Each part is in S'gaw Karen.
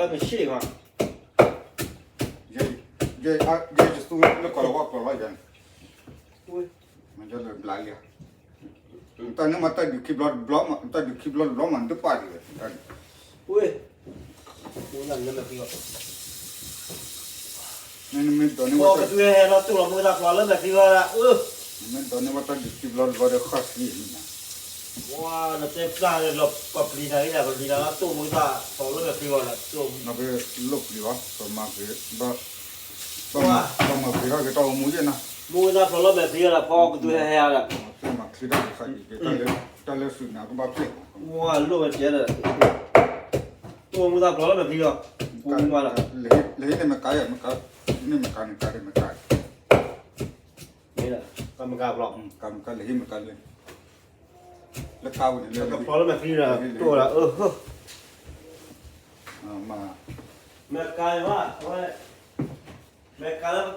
မ့ၢ်ဆ့ၣ်မး, ယဲယသူလၢကီၢ်လီၤဝါကျိာ်လီၤယၤန့ၣ်, မ့ၢ်ယလၢဘျးလံ, တၢ်န့ၣ်မးတၢ်ဒုးခံဘျီတဘျီမး, တၢ်ဒုးခံဘျီတဘျီမး နတပာ်ဒံးဝဲ, ဝ့ၢ်, မ့ၢ်ဒိးန့ၢ်ဝဲတၢ်, ကီၢ်ကတုၤဟဲဟဲလီၤတိၢ်လီၤမူသးဖျိးလၢမဲာ်ချံဝဲဒၣ်, မ့ၢ်ဒိးန့ၢ်ဝဲတၢ်ဒုးခံဘျီတဘျီဒီးဃၣ်သံန့ၣ်, ဝါ နတဲပျၢ်လီၤပျံၤတၢ်ဂ့ၢ်ဒၣ် ပျံၤတၢ်လီၤတိၢ်မူသးဖျိးလၢမဲာ်ချံဝဲ, လိၣ်ပျံၤဘၣ်, ပမၤဂ့ၤထီၣ်က့ၤတၢ်အိၣ်မူယဲၢ်နီၤ, မူသးဖျိးလၢမဲာ်ချံဝဲဒၣ် ဖီကတုၤဟဲဟဲဒၣ်, တၢ်လၢစုန့ၣ်ကဘၣ်ဖျဲၣ်, ဝါ လိၣ်ဝဲကဲဒီး, တိၢ်မူသးဖျိးလၢမဲာ်ချံလီၤ, ပူမးလီၤ, လၢဟံၣ်န့ၣ်မ့ၢ်ကါယဲၢ်, မ့ၢ်မ့ၢ်ကါန့ၣ်ကါဒ်မ့ၢ်ကါ, မ့ၢ်ကါဖျိး, လၢဟံၣ်မ့ၢ်ကါလၢ, လၢကါဝဲန့ၣ်လၢ, ဖျိးလၢမဲာ်ချံဒီး တိၢ်ဝဲဒၣ်, မ့ၢ်ကါန့ၣ်ဘၣ်, အဝဲ, မ့ၢ်ကါလၢ,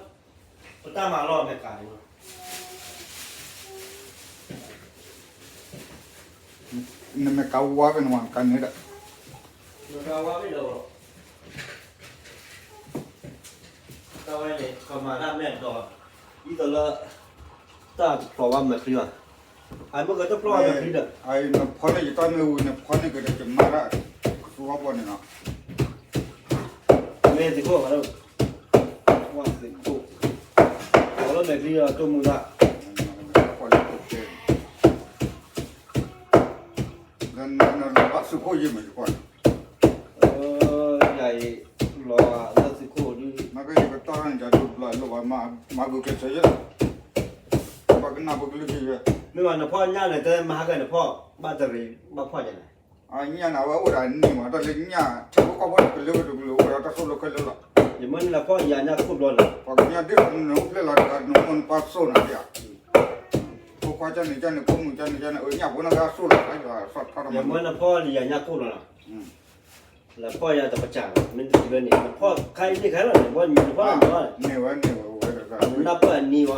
ပတၢ်မၤလီၢ်မ့ၢ်ကါန့ၣ် နမ့ၢ်ကါဝါဖဲန့ၣ်မ့ၢ်ကါန့ၣ်ဒီး, နကါဝါဖဲဒီး, တၢ်ဝဲန့ၣ် ကမၤတၢ်မဲာ်ဒီး, ဒ်သိးလၢ, တၢ်တဖျိးဘၣ်မဲာ်ချံဘၣ်, အမ့ၢ်ကတဖျိးဘၣ်မဲာ်ချံဒီး, နဖီန့ၢ်ယတၢ်မ့ၢ်ဝံၤ နဖီန့ၢ်ကဒီးယမၤတၢ်, ကသူဝါဘီန့ၣ်နီၤ, မ့ၢ်သ့ၣ်ခိၣ်, ဝါသ့ၣ်ခိၣ်, ဖျိးလၢမဲာ်ချံဒီးတိၢ်မူသး သုးခိၣ်ယဲၢ်မ့ၢ်ယကွၢ်န့ၣ်, ယၤအံၤ, လီၤလၢသုးခိၣ်ဒုး, မ့ၢ်ကယကတီၢ်န့ၣ် ယၤဒိၣ်တဘျီလိၣ်ဘၣ်, မၤဂုာ်ကျဲးစၢးယဲၢ်, ဘၣ်ကနၣ်ပကလုၢ်ကယဲၢ်, မ့ၢ်ဘၣ်နဖီၣ်ညၣ်န့ၣ် တဲမဟါကန့ၣ်ဖီၣ်, ဘၣ်တရံး, ဘၣ်ဖီၣ်ယဲၢ်န့ၣ်, ညၣ်န့ၣ် အဝဲအိၣ်ဒီးနံၣ်မး တၢ်လၢညၣ် ဆၢဖိကီၢ်ဖိတကလုာ်ဝဲတကလုာ်အိၣ်ဒီးတၢ်သိၣ်လိခဲလၢာ်လီၤ, ယမ့ၢ်နဖီၣ်ယၤညၣ်ခိၣ်ဘျီန့ၣ်, ပှၤကညီဒ်သိးနအိၣ်ဖျဲၣ်လီၤတဂၤ နမိၢ်နပၢ်သိၣ်နၤဒ်ဧါ ဖိခွါကန့ၣ်ကန့ၣ် ဖိမုၣ်ကန့ၣ်ကန့ၣ် အညၣ်ဖိန့ၣ်ဂၤသိၣ်လီၤ ယမ့ၢ်နဖီၣ်လံယၤညၣ်ကိၣ်လီၤနီၤ, လၢဖီၣ်ယၤတပစၢ်ဘၣ် မ့ၢ်တတုၤလၢန့ၣ် နဖီၣ်ခါအံၤန့ၢ်ခါလီၤန့ၣ် ဘီနဖီၣ်လီၤန့ၣ်, နနၢ်ပၢၢ်အနံၤဝဲ,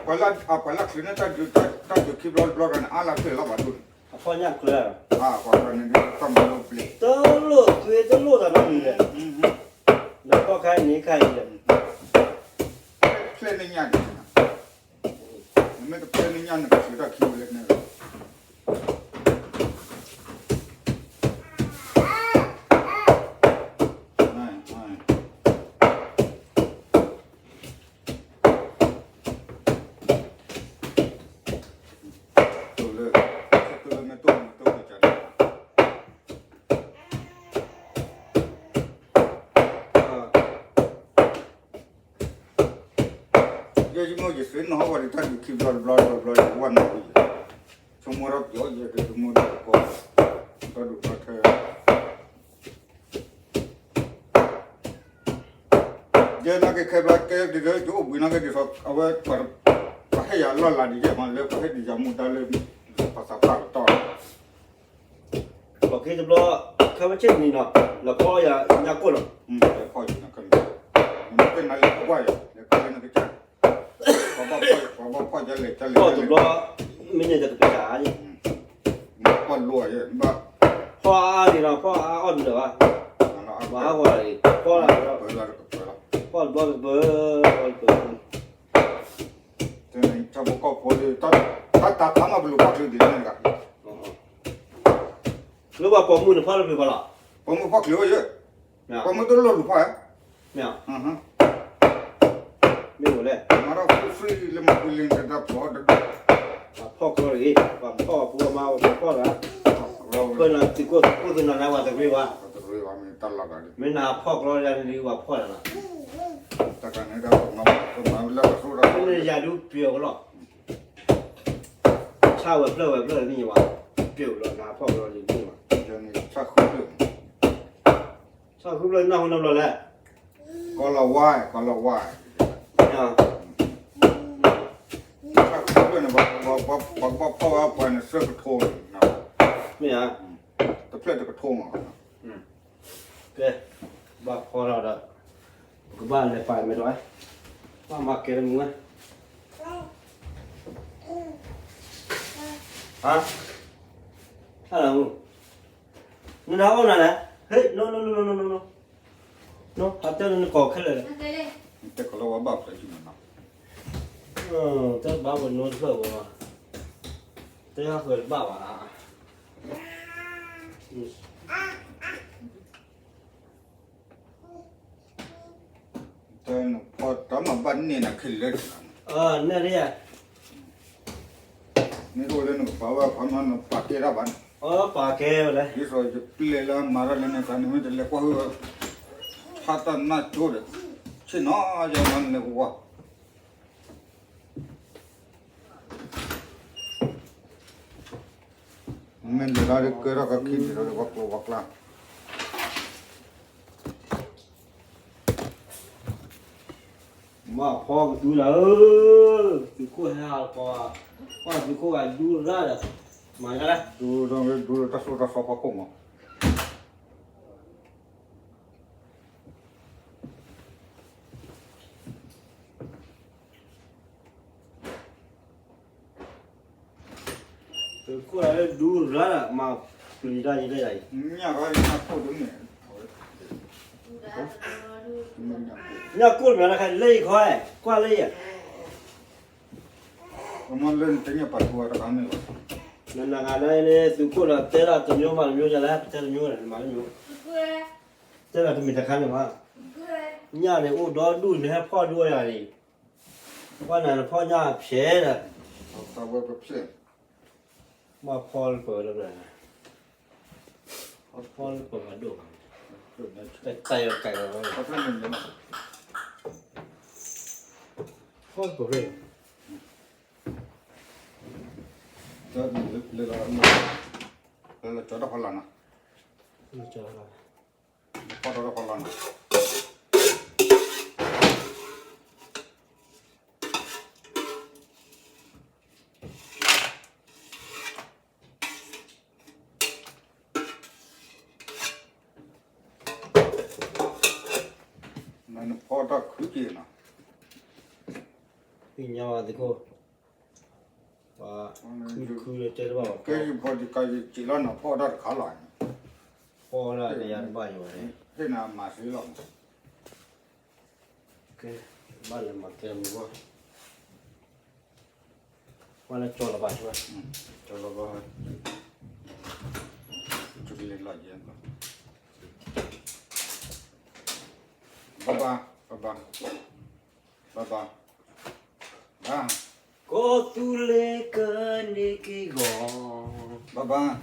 ပှၤလၢချုးန့ၣ် တၢ်ဒုးခံဘျီတဘျီဂၤန့ၣ် အါလၢချုးလီၤဘၣ်ဒိၣ်န့ၣ်, အဖီၣ်ညၣ်ချုး, တၢ်မၤလိဘျဲၣ်, တလိၣ်သွ့တလိၣ်သးနီတမံၤလဲၣ်, နဖီၣ်ခါအံၤန့ၢ်ခါအံၤလဲၣ်, ဖျဲၣ်န့ၢ်ညၣ်န့ၣ်, နမ့ၢ်တဖျဲၣ်န့ၢ်ညၣ်န့ၣ် ပချုးတၢ်ခံဝဲလဲၣ်န့ၣ်လီၤ. ယဲယမိၢ်ယသ့ၣ်နီၣ်ဟီၣ်ဝဲဒၣ် တၢ်ဒုးခံဘျီတဘျီတဘျီ ယဝဲနီၣ်ဝဲယဲ, ဆိကမိၣ်ထီၣ်ပယီၤယဲ ဒုးဆိကမိၣ်ဒၣ်ကီၢ်, တၢ်ဒုးဘျီထဲ ယဲနာ်က့ခဲဘျီကဲဒ်သိး ယအိၣ်ဘှံးနာ်က့ဒ်သိး အဝဲ ပှၤဟ့ၣ်ယၤလီၢ်လၤဒ်ယဲမး လၢပှၤဟ့ၣ်ဒုးယၤမူဒါလၢ ပှၤသးပှၢ်ကတီၢ် လီၢ်ခံတဘျီ ခဲမုၢ်ဆ့ၣ်တနံၤနီၤ လဲၤဖီၣ်ယၤညၣ်ကိၣ်နီၤ, လဲၤဖီၣ်ယၤညၣ်ကိၣ်, နကနၤလၢပှၢ်ယၤ လဲၤဖီၣ်လၢနကစၢ်, ပှၤဘၣ်ဖီၣ်ယၤလဲၤကလဲၤ, ဖီၣ်တဘျီ, မ့ၢ်န့ၣ်တကပၤယၤ, ပှၢ်လိယဲ, ဖီၣ်အါအါဒံးနီၤ ဖီၣ်အါအါဒံးလၢၤဘၣ်, မၤဟးဂီၤလီၤ, ဖီၣ်လီၤ, ဖီၣ်တဘျီတပၢၢ်, တဘျီတပၢၢ်, တၢ်ဖိကီၢ်ဖိဒီး တၢ်တၤခါမး ပလူၤဖီၣ်ချုးဒ်န့ၣ်တဂၤ, လၢပှၤပိာ်မုၣ်န့ၣ်ဖီၣ်လၢပျၢၤဘၣ်လီၤ, ပိာ်မုၣ်ဖီၣ်ချုးဝဲယဲ, ပိာ်မုၣ်တလိၣ်လူၤဖီၣ်ဧါ, မ့ၢ်, မ့ၢ်အိၣ်လဲၣ်, မၤထီၣ်ဃုသံလၢမၤပူၤလံတဒၣ်ဖီၣ်တဒၣ်, ပှၤဖီၣ်ကျီလံ, ပှၤဖီၣ်ပှၤဖိအမါပှၤဖီၣ်တဂၤ, ဖီၣ်နၤသံးကိၣ်သံးနၤနၤပှၤတရ့ဘၣ်, မ့ၢ်နၤဖီၣ်ကျီယၤန့ၣ်ပှၤဖီၣ်နၤလီၤ, တၢ်န့ၣ်ဒၣ်ပမၤလၢပသိၣ်ဒီး မ့ၢ်ယၤဒုးပျဲၤကလီၤ ဆၣ်ဝဲၤဖျၢၣ်ဝဲၤဖျၢၣ်န့ၣ်ဝဲ, ပျဲၤလီၤနၤဖီၣ်ကျီန့ၣ်မ့ၢ်ဝဲ, ဆၣ်ဃုဖျၢၣ်, ဆၣ်ဃုဖျၢၣ်နၢ်ဟူနဘျီလဲၣ်, ကီလီၤဝါ, ကီလီၤဝါ, ဆၣ်ဃုဖျၢၣ်န့ၣ် ပှၤကဘၣ်ဖီၣ်ဝဲပှၤန့ၣ်သၢကထိန့ၣ်, မ့ၢ်ဧါ, တဖျၢၣ်တကထိမး ကဲ, ဘၣ်ဖီၣ်ထီၣ်ဒီး, ပကဘၣ်လဲၤပာ်မဲာ်ဒီး, ဘၣ်မၤကဲတမုာ်ဝဲ, ဟါ, ဟါလီၤမုၢ်, နနၢ်အိၣ်နၤလဲၣ်, ဟဲ, no, no, no, no, no, no, no, ဟးတဲလၢနကိးခဲလၢာ်လဲၣ်, တဲကလီၤဝဲဘၣ်ဖျဲးဆူနၤနီၤ, တဲဘၣ်ဝဲနီတဖျၢၣ်ဝဲ, တဲဃၣ်ဃၢၤတဘၣ်ဘၣ်, တၢ်မၤဘၣ်န့ၢ်နၤခဲလၢာ်, န့ၢ်ဒ်ယၤ, န့ၣ်တအိၣ်လၢနကပာ်ဝဲခီမီနပာ်ကဲတၢ်ဘၣ်န့ၣ်, ပာ်ကဲဝဲလဲၣ်, ဒ်သိးယပျဲလၢမၤတၢ်လၢန့ၣ်တခါန့ၣ် မ့ၢ်တလဲၤကွၢ်ဟုၣ်, ဖးတၢ်နၢ်ကၠိဒီး, ဆ့ၣ်နီၤယၤမၤနလဲၤကဝီၤ မ့ၢ်လဲၤဒၣ်လၢကဲထီၣ်ကခံဒံးဒီးပှၤကျိၤပှၤကျါ, မ့ၢ်ဖီကသူလၢ, သုးခိၣ်ဟဲဟးကီး, ကွၢ်သုးခိၣ်ဂၤဒူရၣ်ဒီး, မၤဒၣ်, ဒူဒီးတၢ်စိတၢ်စီဖီခိၣ်မး သုးခိၣ်လၢဒူရၣ်လၢမၤပျံၤတၢ်ယဲၢ်တၢ်ယၤအံၤ, ညၣ်ကီၢ်ညၣ်ကိၢ်တမ့ၢ်, ညၣ်ကိၢ်တမ့ၢ်တခါလၢယခီ, ကွၢ်လၢယၤ, မ့ၢ်လၢနတညၣ်ပာ်ထူအီၤတခါမ့ၢ်ဘၣ်, နနဂၤလၢန့ၣ် သုးခိၣ်ဒီးတဲဒၣ်တမျိုးမးတမျိုးယၤလဲၣ်, ပတဲတမျိုးန့ၣ် နမၤတမျိုး, တဲဒၣ်တမ့ၢ်တခါန့ၣ်ဘၣ်, ညၣ်န့ၣ်အိၣ်ဒီဒူၣ်န့ၣ် ဟဲဖီၣ်ဒူၣ်ယၤန့ၣ် ကွၢ်နၤနဖီၣ်ညၣ်ဖျဲးဒီး, ဘၣ်ဖီၣ်လၢပှဲၤလၢပှဲၤ, ဖီၣ်လၢပှဲၤမၤဒိၣ်, တကဲကဲလီၤ, ဖီၣ်လၢပှဲၤ, လၢလီၤကၠီတၢ်ဖီလာ်နီၤ, ဖီၣ်တၢ်တၢ်ဖီလာ်နီၤ နဖီတၢ်ခုက့ၤနီၤ, သ့ၣ်ညါဝဲသ့ၣ်ခိၣ်, ပှၤခုခုလၢတဲတဘၣ်ဘၣ်, ကဲယဖီတကးယစံးလီၤနီၤ ဖီတၢ်တခါလီၤ, ဖီတၢ်ကယၤတဘၣ်ယိၤန့ၣ်, ဟ့ၣ်နၤမၤသ့လီၤမး, ကဲ, ဘၣ်လဲၤမၤကဲမုၢ်ဂီၢ်, ကွၢ်လၢကၠီလီၤဘၣ်, ကၠီလီၤဘၣ်, ကလ့လီၤယဲ, ဘၣ်ဘၣ်, ဘၣ်ဘၣ်, ဘၣ်ဘၣ်, ဘၣ်, ကီၢ်သူလ့ၤကန့ၢ်က့ၤဂီၤ, ဘၣ်ဘၣ်,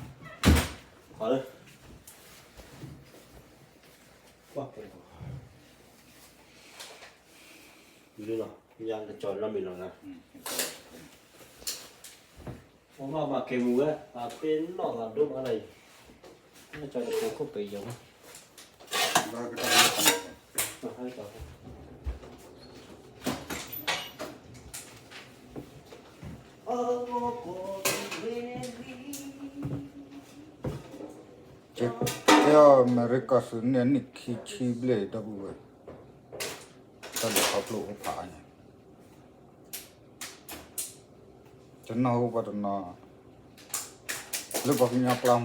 ဟီလၢ လၢနီၤ ညါကကၠီနီတမံၤလီၤနၤ, ပမၤဘၣ်ကဲမုၢ်ဝဲ အဖ့နီၣ်သးဒိၣ်မးလၢအံၤ, ကၠီတကိးခိၣ်ပယီၤမး, ကဲအီၤ အမဲရကၤသုးန့ၣ် နံၣ်ခံဆံဘျဲၣ်ဒီပုၢ်ဝဲၢ်, တၢ်လဲၤခီဖျိအိၣ်ဖးအါညါ, တနီၤအိၣ်ပှၤတနီၤ, လၢပှၤကညီကျါ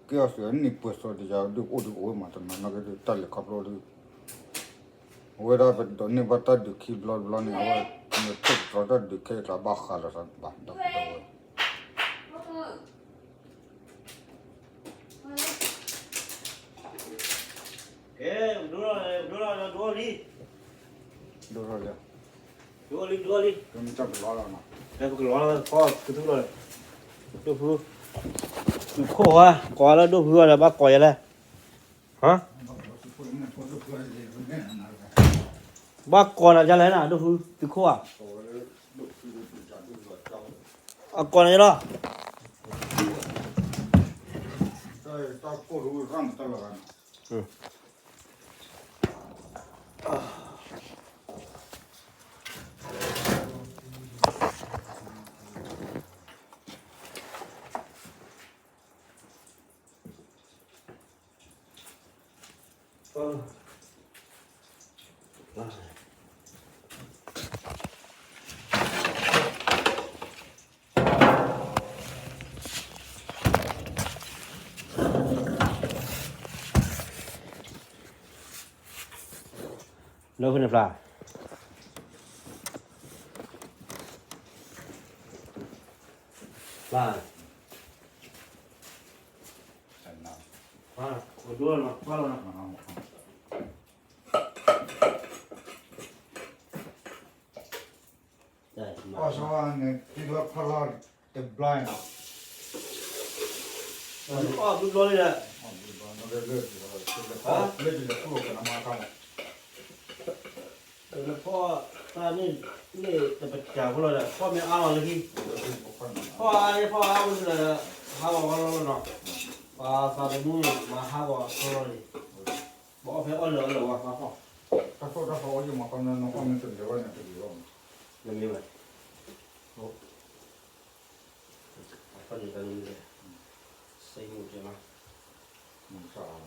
ကဲအီၤသုးနံၣ်ပှဲၤစီဒီးယၤ ဒုးအိၣ်ဒုးအိၣ်မးတနီၤနီၤက့ၤ တၢ်လဲၤခီဖျိဒုး, အဝဲဒၣ်ပဒိးန့ၢ်ဘၣ်တၢ်ဒုးခံဘျီတဘျီန့ၣ် အဝဲ နထိၣ်သတြီၤတၢ်ဒုးခဲအံၤကျါဘၣ်ဃးလိာ်သးဘၣ် ဒီပုၢ်ဒီဝဲၢ်, ကဲ, ဒိၣ်ထီၣ်လံ, ဒိၣ်ထီၣ်လံ, ဒိၣ်ထီၣ်လံ, ဒိၣ်ထီၣ်လံ, ပကလီၤလီၤ, ဒိၣ်ဖု, သုးခိၣ်ဧါ, ကိးလၢဒိၣ်ဖုအီၤဒီး ဘၣ်ကိးယၤလဲၣ်, ဟါ, ဘၣ်ကိးနၤယၤလဲၣ်နၤ ဒိၣ်ဖု, သုးခိၣ်ဧါ, အကိးနၤယၤလီၤ, လၢဖဲန့ၣ်ဖျါ, ဖျါ, ဖျါ, အိၣ်ဒိၣ်လီၤ ဖျါလီၤနီၤ. အီၣ်ဆီန့ၣ် တံၤလီၤဖးလီၤတဘျီနီၤ, အီၣ်ဘျီဘျီလံဒီး, လၢတလဲၤသူၣ်အီၤကနမါခါမး, လၢဖီၣ်တၢ်န့ၣ်, န့ၣ်တပစၢဖိလီၤဒီး ဖီၣ်မ့ၢ်အါလီၤလၢခံ, ဖီၣ်အါလၢဖီၣ်အါဝဲလၢ, ဟးဂီၤဝဲလီၤလီၤနီၤ, ပှၤသးသမူမၤဟးဂီၤအီၤလီၤန့ၣ်, ပအီၣ်ဖဲအီၣ်လၢအီၣ်လၢဝဲဖီၣ်, တၢ်ဖီၣ်တၢ်ဖီၣ်အီၣ်ယမၤခီနနဖီၣ်မ့ၢ်တလဲၤဝဲန့ၣ်တလဲၤဝဲ, နမ့ၢ်ဝဲ, ဖီၣ်န့ၣ်တၢ်နမ့ၢ်လဲၤ, စဲမူၤကဲမး